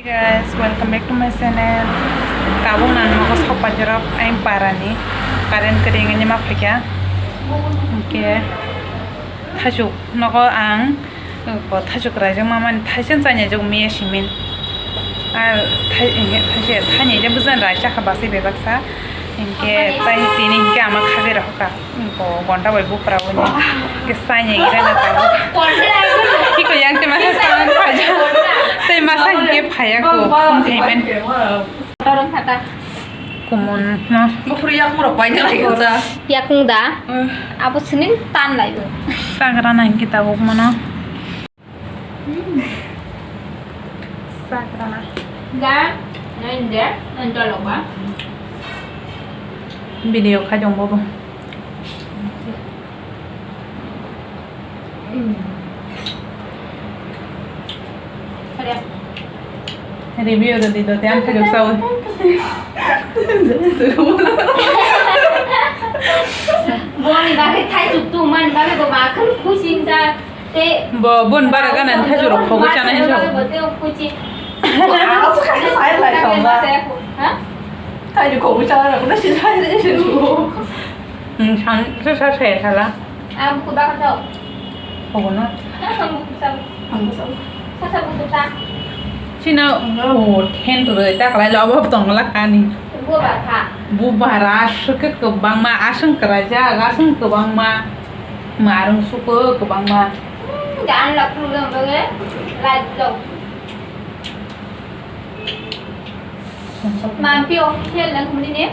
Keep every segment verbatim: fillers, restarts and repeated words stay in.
Guys, welcome back to my channel. Tabuk nang nogo sok pajarok aing parani current kwrwi wngwi ma phaikha. Hwnkhe thaichuk nogo ang bo thaichuk raijak mamani thaisa chanya jok miya simin. Ar thai, thaisa thani je bujan raisa kha basai bebaksa. Hwnkhe tai tini hwnkhe ama khagwi rokha. Bo gonta bai bupra bo ni. Ke sanya gira na ta. Iko yang te masa sang phaja. Te masa ke phaya ko. Kum thaimen. Torong khata. Kumun no. Bupra yakung rok pai na lai kota. Yakung da. Abo sinin tan lai bo. Sagra na hwnkhe tabuk mano. Sagrana. Ga, nang de, nang tolok ba. Video khai dong bobo. Ada. Review rw di do, te ang thajak sawi. Boni bagwi thaichuk tongmani bagwi bo makhwlwi khusi wngjak. Tei bo, boni bara gana thaichuk rok khogwi chana hinwi sa. Bo tei khusi. Bo ang se khai sai lai thong ba. Ha? Thaichuk khogwi chana rok na si sai de su. Hmm, sang se sa se sala. Ang buku bakha thok. Khogwi no. Ang buku sa. Ang buku sa. Sa sa buku ta. Sino, oh, then to the tak lai lo, obo tong la kani. Buku bakha. Bubara aswk kwbangma, aswk kwraijak, aswk kwbangma. Marung suko kwbangma. Hmm, gan lok lu dong dong eh. Light lok. Mampi official lang muni ne?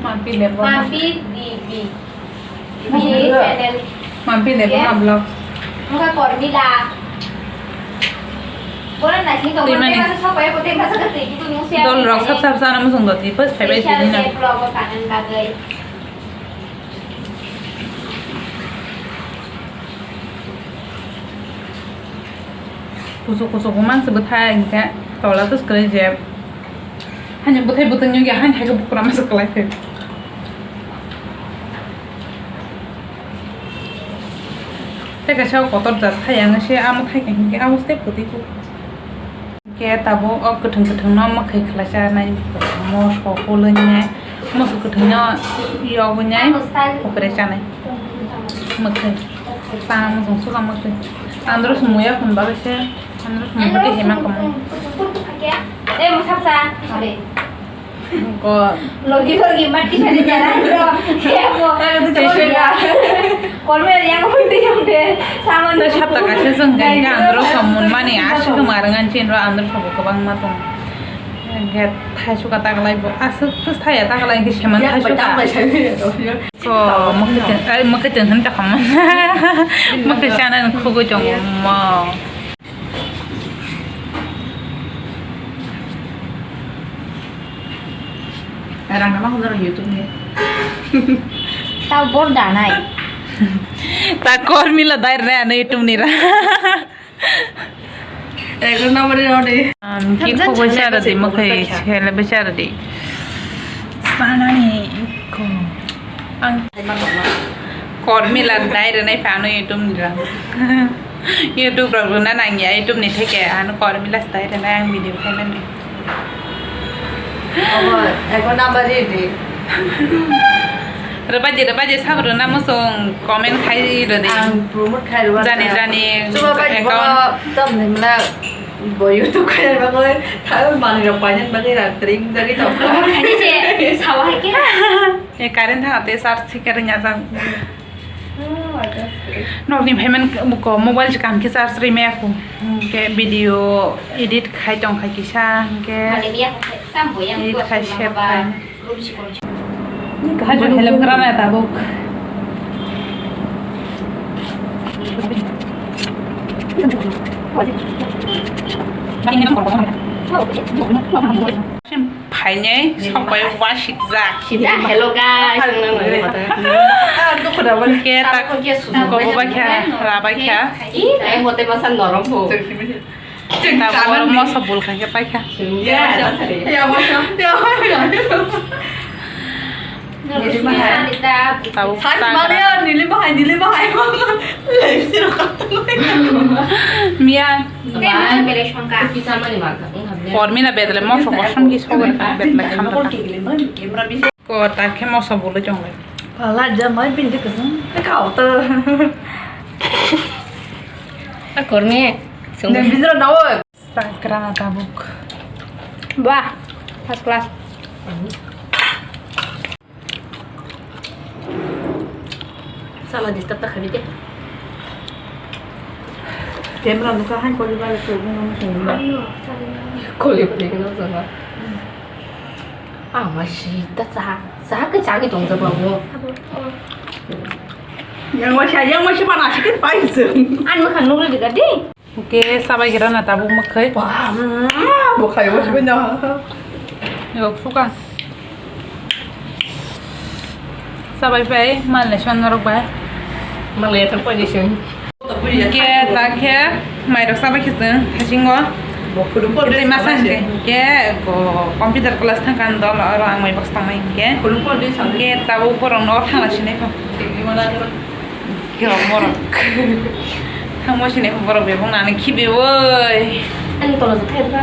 Mampi Debbarma. Mampi D B. D B channel. Mampi Debbarma vlog. Muka Kormila. Bola nasi to. Tui mani. Masa sapa ya, kote masa kete gitu nyung siya. Dol rok sap sap sana musung doti, first favorite ini na. Vlog kanan bagai. Kuchuk kuchuk bo manse bwthai hwnkhe tola twswk kwrwi je. Hani bwthai bwtwng nugya hani hai khe bukhura manse kwlai khe. Tei kaisa kotor jat thai ang se amo thai khe hinkhe amo step kwtwi kuk. Khe tabuk o kwthwng kwthwng no mwkhwi khlai chanai, moso kulunai, moso kwthwng no yogwinai, hukre chanai mwkhwi. Tamo chwng suka mwkhwi. Andro se muya khum bagwi se, andro se muya tei hema khum. Ko. Logi logi mati sari jara bro. Kebo. Kolme yang pun di yang de. Sama. Tei sapta kaisa chwng khe andro se mun mani aswk ma rwngan chin ro andro se bo kwbangma tong. Hwnkhe thaisuka taklai bo aswk thaya taklai hwnkhe seman thaisuka. Ko mwkhwtwng, ai, mwkhwtwng hwn ta khamma. Mwkhwtwng chana khugui tongo mo. Rang nama hwnjak YouTube ni. Ta bor danai. Ta Kormila dai re ano YouTube ni ra. Ekdom namari rodi. Ki khogoi sara di mwkhai sele be sara di. Sanani ko. Ang Kormila dai re nai phano YouTube ni ra. YouTube rok rwna nangya, YouTube ni theke ano Kormila se dai rwnai ang video khaimani. Omo, ekho number ridi. Rwbaidi, rwbaidi sab rwna muchung comment khai rwdi. Ang promote khai rwna. Jani, jani. Chuba bai account. Bo tam ni mla bo YouTube khai rwna ko thai mani rok painani bagwi rang kring jagwi tong. Ani je sawa hai ke. E current thang te charge thik khe rwnya jang. Nokni phaimani ko mobile se kaham khe charge rwi maya kho. Hwnkhe video edit khai tong khai kisa hwnkhe edit khai save khai. Kaham help kra na tabuk. Phainai sopai wasikjak. Hello guys. Ke tak kobo bakha, rabai kha. Ai mote masa norom bo. Tak moso bul kha ke pai kha. Tabuk tak. Nili bahai, nili bahai. Miya. Kisa mani maka. Kormi na bedle moso kosom ki sogor ka bedle khamra. Ko ta khe moso bulu chongle. Pala jamai bindi kusum. Kau to. A kormi. Sung. Sakra na tabuk. Wah, first class. Sala disturb ta khabi de. Camera nukha hai koli bale to nung nung sung ba. Koli bale nung sung ba. Ah, ma shi ta cha. Cha ke cha ke tong cha ba mo. Yang wa sha, yang wa shi ba na shi ke pai sung. An ma khan nung le de ga de. Hwnkhe chabai gira na tabuk mwkhai. Bwkhai bo sibui no. Yo phuka. Chabai pai mal le son norok bai. Mal le thang pai sung. Hwnkhe ta khe mairok chabai khe chwng thasingo. Tei masa hwnkhe hwnkhe ko computer class thang kan dol oro ang mai box tang nai hwnkhe. Hwnkhe tabuk borok no thang sinai kho. Khe morok. Thangmo sini borok bebong nani khibi oi. Ani tola jok thai ba.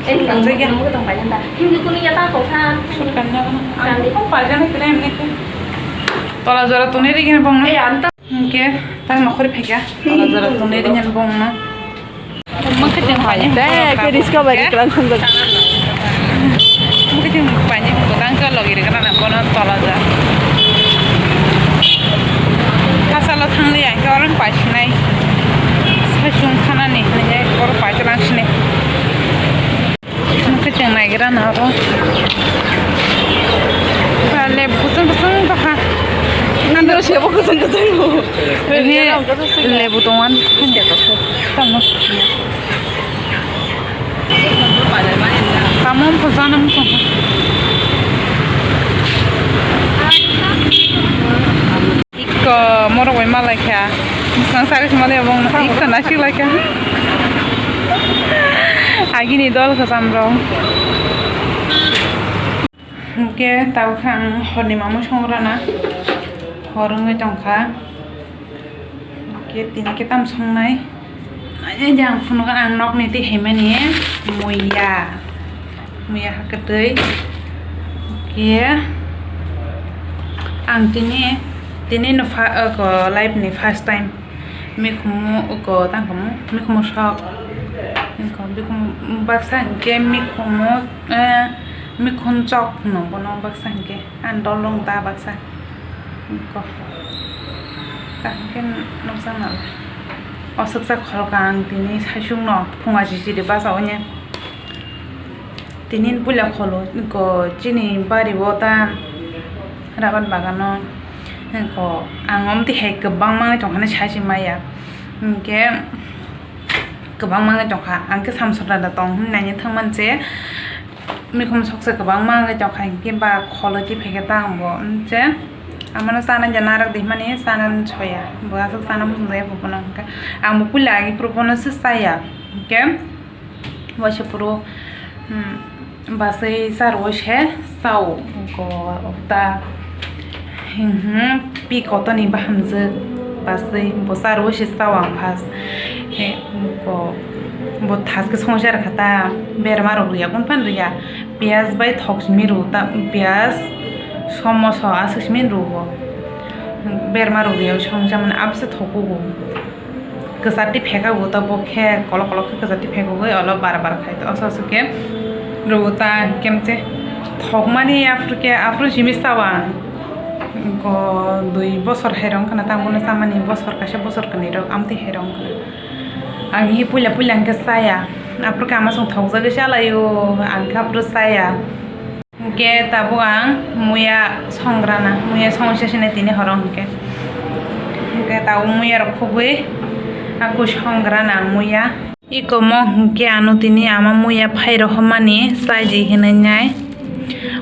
Ani tang jai ya. Mo tang pai nda. Hindi kuni ya ta ko kha. Sut kan na. Kan di. Ko pa jana kre emne ko. Tola jora tuni ri gin bong na. Eh, anta. Hingke tang nokhori phekya. Tola jora tuni ri gin bong na. Mungkhe chwng paini hwnwi riska bai kwrwng thang jago. Mungkhe chwng paini hwnwi tang khe logi rwgwna bono tola ja. Hachalo thangli ang khe oro pasinai. Saichung khanani hwnwi oro paisa lang sinai. Mungkhe chwng naigra na oro. Lebu kuchung kuchung baha. Nandro sebo kuchung kuchung. Lebu tongan. Tamo. Tamo po jana muchung. Ikko morok bai malai kha. Bwsang sari se malai bong ikko nasik lai kha. Agini dol kwcham rok. Hwnkhe tabukhe ang horni mamung songrana hor wngwi tongkha. Hwnkhe tini khe tamo songnai? Ai, je ang phunugo ang nokni twi haimani muiya, muiya hakwtwi. Hwnkhe ang tini, tini no pha-, oko life ni first time. Mikhumu uko tangkhamu, mikhumu sok. Mikhumu baksa hinkhe mikhumu, eh, mikhun chok hwno bono baksa hinkhe. Ang dolong ta baksa. Uko. Kaham khe nukjaknai. Oswksa kholka ang tini saichungno phunga chichiri bachaoine. Tini puila kholo ko chini bari o ta rabar bagano ko ang omtwi hai kwbangma wngwi tongkha hinwi sai se maya. Hinkhe kwbangma wngwi tongkha, ang khe samsok da tong hinwi naina thangmani se mikhum sokse kwbangma wngwi tongkha, hinkhe ba kholo twi phaikhe ta ang bo se amano chanai ja narwk di hinmani chanani soya, bo aswk chana muchung jaya bo bono hinkhe ang bo puila agi phuru bono se chaya hinkhe. Waisa phuru, hmm, basai charwi se chao, ko ta, hmm, pi kotoni bahamjwk basai bo charwi se chao ang first. He, ko bo thaske songwi cha rwkha ta, berma rok rwya, kunu phano rwya. Piyaj bai thok simi rw ta, piyaj, somoso aswk simi rw bo. Berma rok rwya songwi chamani abose thokugo. Kwchar twi phekha bo ta bo khe kolok kolok khe kwchar twi phekogwi olo bara bara khai to oso oso khe rw ta kemche thokmani aphuru khe aphuru simi chao ang ko dui bosor hai rw wngkha na tamo no chamani bosor kaisa bosor kwnwi rok amtwi hai rw wngkha na ang hi puila puila hwnkhe chaya aphuru khe ama chwng thokjagwi chalaio ang khe aphuru chaya. Hwnkhe tabuk ang muya songrana, muya songwi sasini tini horo hwnkhe. Hwnkhe tabuk muya rok khugwi aku songrana ang muya. Ikomo hwnkhe ano tini ama muya phai rohormani chaiji hinwi nai.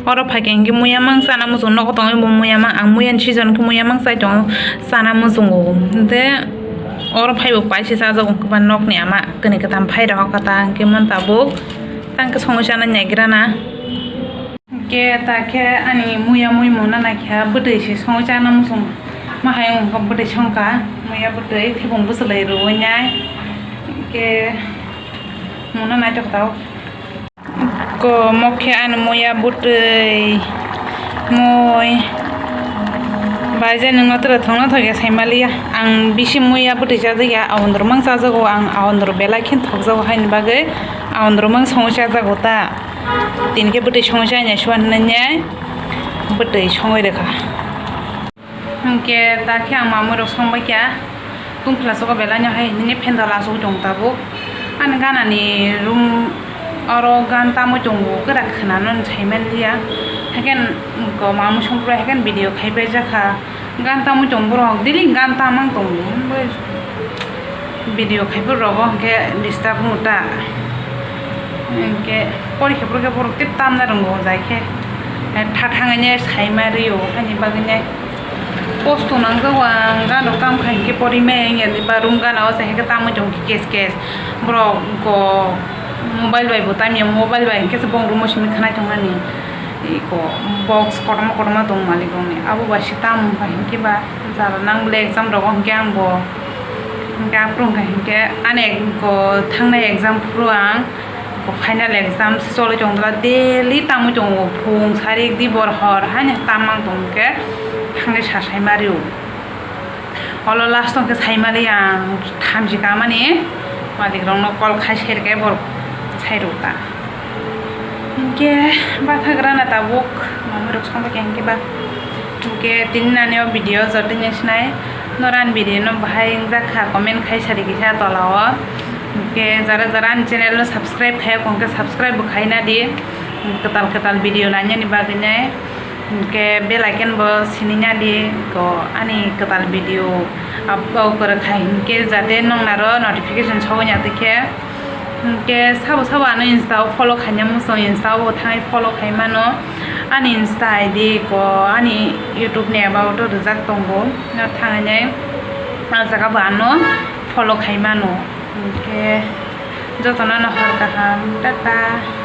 Oro phaikhe hwnkhe muya mang chana muchung nogo tongwi bo muya mang ang muya ni season khe muya mang chai tongo chana muchungo. Hwnkhe oro phaibo paisa chajago hwnkhe ba nokni ama kwnwi kwtham phai rohorkha ta hwnkhe mon tabuk. Tang khe songwi chana naigrana. Hwnkhe ta khe ani muya mui mona naikha bwtwi se songwi chana muchung ma hai wngkha bwtwi songkha muya bwtwi thibung bwchwlwi rwui nai. Hwnkhe Mungno naitok tao. Ko mokhe ani muya bwtwi mui. Baijani nwngno tere thwngno thwngya saimaliya. Ang bisi muya bwtwi chajakya, aondrwmang chajago ang, aondrw belai khe thokjago haini bagwi aondrwmang songwi chajago ta. Tini khe bwtwi songwi chaya suan hinwi bwtwi songwi rwkha. Hinkhe ta khe ang mamui rok song bai kha, tungphla sogo belai no hai hinwi phendal asugwi tong tabuk. Ani gana ni room oro gan tamwi tongo, kwrak khwna no sai man liya. Haikhe ko mamui song pura haikhe video khai pai jakha. Gan tamwi tong borok, daily gan tamang tongo. Video khai borok o hinkhe disturb wng ta. Hinkhe porikha pore khe borok tei tamna rwngo jai khe. Tha thangwi ne sai ma rio, haini bagwi ne. Kosto nangjago ang, gana o kam khai hinkhe pori maya wngya, ba room gana o se hinkhe tamwi tong khe kes kes. Borok go mobile bai bo tamya, mobile bai hinkhe se bong room o simi khwnai tongmani. Iko box kotorma kotorma tong malik rokni, abo bai se tam wngkha hinkhe ba jara nang bwle exam rogo hinkhe ang bo hinkhe aphuru wngkha hinkhe ani iko thangnai exam phuru ang. Final exam se choli tongdwla, daily tamwi tongo, phung sarik dibor hor haino tamang tongkhe thangwi sa sai mario. Olo last o khe sai mali ang thamchi kamani malik rokno call khai serkhe borok sai rwkha. Hinkhe bathagra na tabuk mamui rok songkha hinkhe ba. Hinkhe tini nani o video jotoni sinai norani video no bahai wngjakha comment khai sari kisa tola o. Hinkhe jara jara ani channel no subscribe khai kha hinkhe subscribe bo khaina di. Kwtal kwtal video nainani bagwi nai. Hinkhe bell icon bo sinina di ko ani kwtal video upload kwrwkha hinkhe jate nongnaro notification sogwi ya twi khe. Hinkhe sabo sabo ano Insta o follow khaina muchung, Insta o bo thangwi follow khai mano. Ani Insta I D ko ani YouTube ni about o rijak tongo, no thangwi nai ah jaga bo ano follow khai mano. Hinkhe jotono no hor kaham, tata.